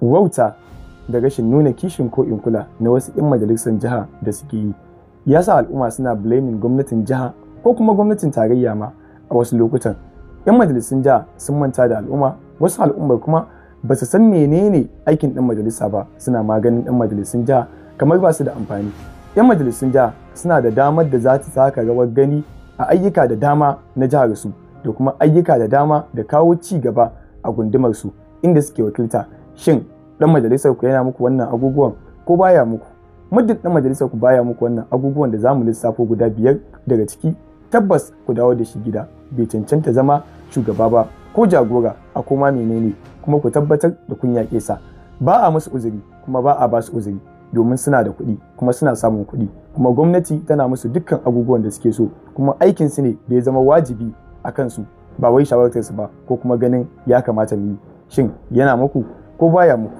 Wauta da rashin nuna kishin ko in kula na wasu 'yan majalisar jiha da suke yi ya sa al'umma suna blaming gwamnatin jiha ko kuma gwamnatin tarayya ma. A wasu lokutan 'yan majalisun jiha sun manta da al'umma, wasu al'ummar kuma ba su san menene aikin ɗan majalisa ba, suna maganin 'yan majalisun jiha kamar ba su da amfani. 'Yan majalisun jiha suna da damar da za su taka rawar gani a ayyuka da dama na jihar su da kuma ayyuka da dama da kawo ci gaba a gundumar su inda suke wakilta. Shin dan majalisar ku yana muku wannan abubuwan ko baya muku? Muddin dan majalisar ku baya muku wannan abubuwan da zamu lissafo guda 5 daga ciki, tabbas ku dawo da shi gida. Bai cancanta zama shugaba ba ko jagora a koma menene, kuma ku tabbatar da kun yaƙe sa. Ba a musu uzuri kuma ba a ba su uzuri, domin suna da kuɗi kuma suna samun kuɗi, kuma gwamnati tana musu dukkan abubuwan da suke so, kuma aikin su ne da ya zama wajibi a kansu, ba wai shawartar su ba ko kuma ganin ya kamata mu yi. Shin yana muku ko baya muku?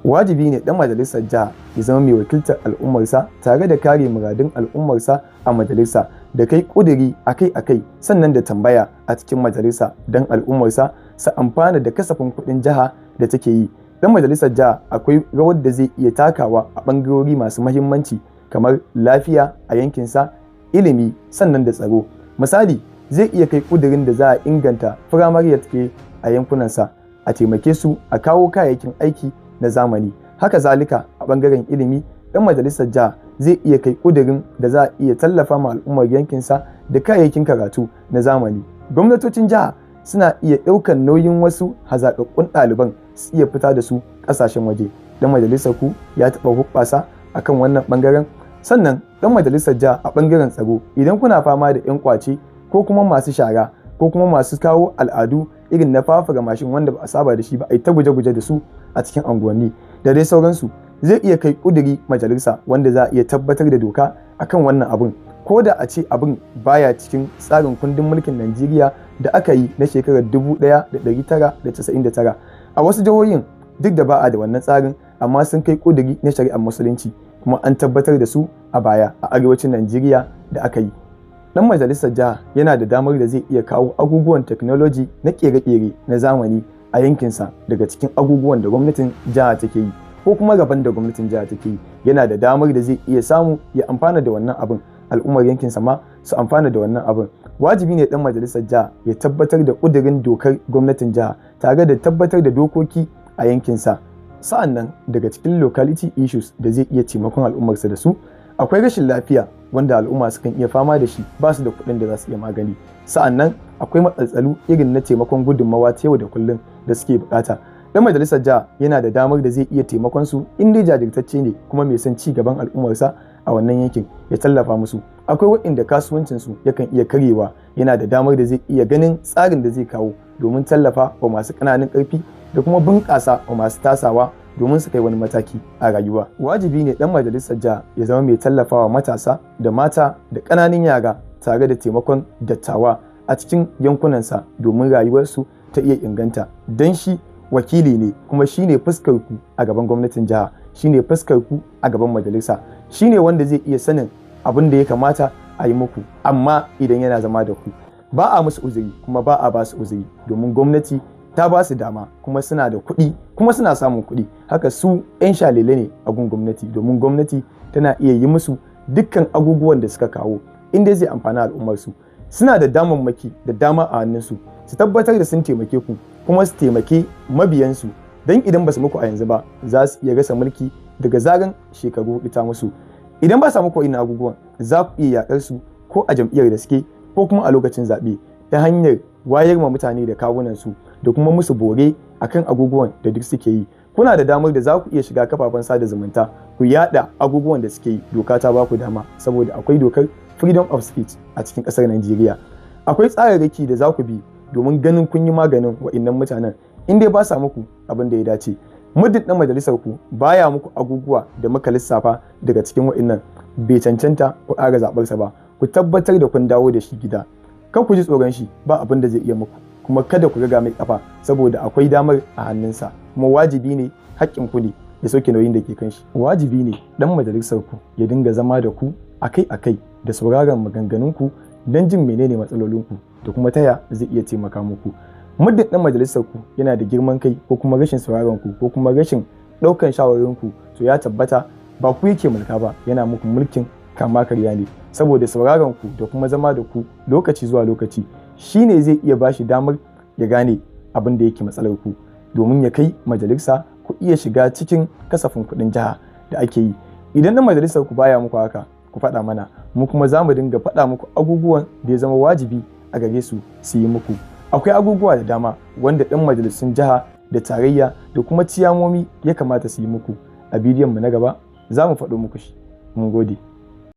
Wajibi ne dan majalisar jiha ya zama mai wakiltar al'ummarsa tare da kare muradun al'ummarsa a majalisa, da kai ƙuduri akai-akai, sannan da tambaya a cikin majalisa don al'ummarsa su amfana da kasafin kuɗin jiha da take yi. Dan majalisar jiha akwai rawar da zai iya takawa a ɓangarori masu mahimmanci kamar lafiya a yankinsa, ilimi, sannan da tsaro. Misali, zai iya kai ƙudurin da za a inganta firamare health a yankunansa, a taimake su a kawo kayayyakin aiki na zamani. Haka zalika a ɓangaren ilimi, ɗan majalisar jiha zai iya kai ƙudurin da za a iya tallafa ma al'ummar yankinsa da kayayyakin karatu na zamani. Gwamnatocin jiha suna iya ɗaukan nauyin wasu hazaƙaƙƙun ɗaliban su iya fita da su ƙasashen waje. Ɗan majalisar ku ya taɓa huɓɓasa akan wannan ɓangaren? Sannan ɗan majalisar jiha a ɓangaren tsaro, idan kuna fama da 'yan ƙwace ko kuma masu shara ko kuma masu kawo al'adu irin na fafura mashin wanda ba a saba da shi ba, a yi ta guje-guje da su a cikin unguwanni da dai sauransu, zai iya kai ƙuduri majalisa wanda za a iya tabbatar da doka akan wannan abun, ko da a ce abin baya cikin tsarin kundin mulkin Najeriya da aka yi na shekarar 1999. A wasu jihohin duk da ba a da wannan tsarin, amma sun kai ƙuduri na shari'ar musulunci kuma an tabbatar da su a baya a arewacin Najeriya da aka yi. Dan majalisar jiha yana da damar da zai iya kawo abubuwan technology na kere-kere na zamani a yankinsa daga cikin abubuwan da gwamnatin jiha take yi ko kuma rabon da gwamnatin jiha take yi. Yana da damar da zai iya samu ya amfana da wannan abin, al'ummar yankinsa ma su amfana da wannan abin. Wajibi ne dan majalisar jiha ya tabbatar da ƙudurin dokar gwamnatin jiha tare da tabbatar da dokoki a yankinsa. Sa'an nan daga cikin locality issues da zai iya taimakon al'ummarsa da su, akwai rashin lafiya wanda al'umma sukan iya fama da shi, ba su da kuɗin da za su iya magani. Sa'an nan akwai matsaltsalu irin na taimakon gudunmawa ta yau da kullum da suke bukata. Dan majalisar jiha yana da damar da zai iya taimakon su in dai jajirtacce ne kuma mai son ci gaban al'ummarsa a wannan yankin, ya tallafa musu. Akwai waɗanda kasuwancin su yakan iya karyewa, yana da damar da zai iya ganin tsarin da zai kawo domin tallafa wa masu ƙananan ƙarfi da kuma bunƙasa wa masu tasawa domin su kai wani mataki a rayuwa. Wajibi ne dan majalisar jiha ya zama mai tallafawa matasa da mata da ƙananan yara tare da taimakon dattawa a cikin yankunansa domin rayuwarsu ta iya inganta. Don shi wakili ne kuma shi ne fuskar ku a gaban gwamnatin jiha, shi ne fuskar ku a gaban majalisa, shi ne wanda zai iya sanin abin da ya kamata a yi muku. Amma idan yana zama da ku, ba a musu uzuri kuma ba a ba su uzuri, domin gwamnati ta ba su dama kuma suna da kuɗi kuma suna samun kuɗi. Haka su 'yan shalele ne a gun gwamnati, domin gwamnati tana iya yi musu dukkan abubuwan da suka kawo inda zai amfani al'ummarsu. Suna da damammaki da dama a hannunsu su tabbatar da sun taimake ku kuma su taimake mabiyansu, don idan ba su muku a yanzu ba za su iya rasa mulki daga zaran shekaru 4 ta musu. Idan ba sa muku ina abubuwan, za ku iya yaƙar su ko a jam'iyyar da suke ko kuma a lokacin zaɓe ta hanyar wayar ma mutane da kawunansu da kuma musu bore akan abubuwan da duk suke yi. Kuna da damar da za ku iya shiga kafafen sada zumunta ku yada abubuwan da suke yi. Doka ta ba ku dama saboda akwai dokar freedom of speech a cikin ƙasar Najeriya. Akwai tsararraki da za ku bi domin ganin kun yi maganin wa'innan mutanen in dai ba sa muku abin da ya dace. Muddin ɗan majalisar ku baya muku abubuwa da muka lissafa daga cikin wa'innan, bai cancanta ku ƙara zaɓarsa ba. Ku tabbatar da kun dawo da shi gida. Kar ku ji tsoron shi, ba abin da zai iya muku, kuma kada ku riga mai kafa saboda akwai damar a hannunsa, kuma wajibi ne, haƙƙin ku ne ya sauke nauyin da ke kan shi. Wajibi ne dan majalisar ku ya dinga zama da ku akai-akai da sauraron maganganun ku don jin menene matsalolin ku da kuma taya zai iya taimaka muku. Muddin ɗan majalisar ku yana da girman kai ko kuma rashin sauraron ku ko kuma rashin ɗaukan shawarin ku, to ya tabbata ba ku yake mulka ba, yana muku mulkin kama karya ne. Saboda sauraron ku da kuma zama da ku lokaci zuwa lokaci shine zai iya bashi damar ya gane abin da yake matsalar ku, domin ya kai majalisa ku iya shiga cikin kasafin kuɗin jiha da ake yi. Idan ɗan majalisar ku baya muku haka, ku faɗa mana, mu kuma za mu dinga faɗa muku abubuwan da ya zama wajibi a gare su su yi muku. Akwai abubuwa da dama wanda ɗan majalisun jiha da tarayya da kuma ciyamomi ya kamata su yi muku. A bidiyon mu na gaba za mu faɗo muku shi. Mun gode.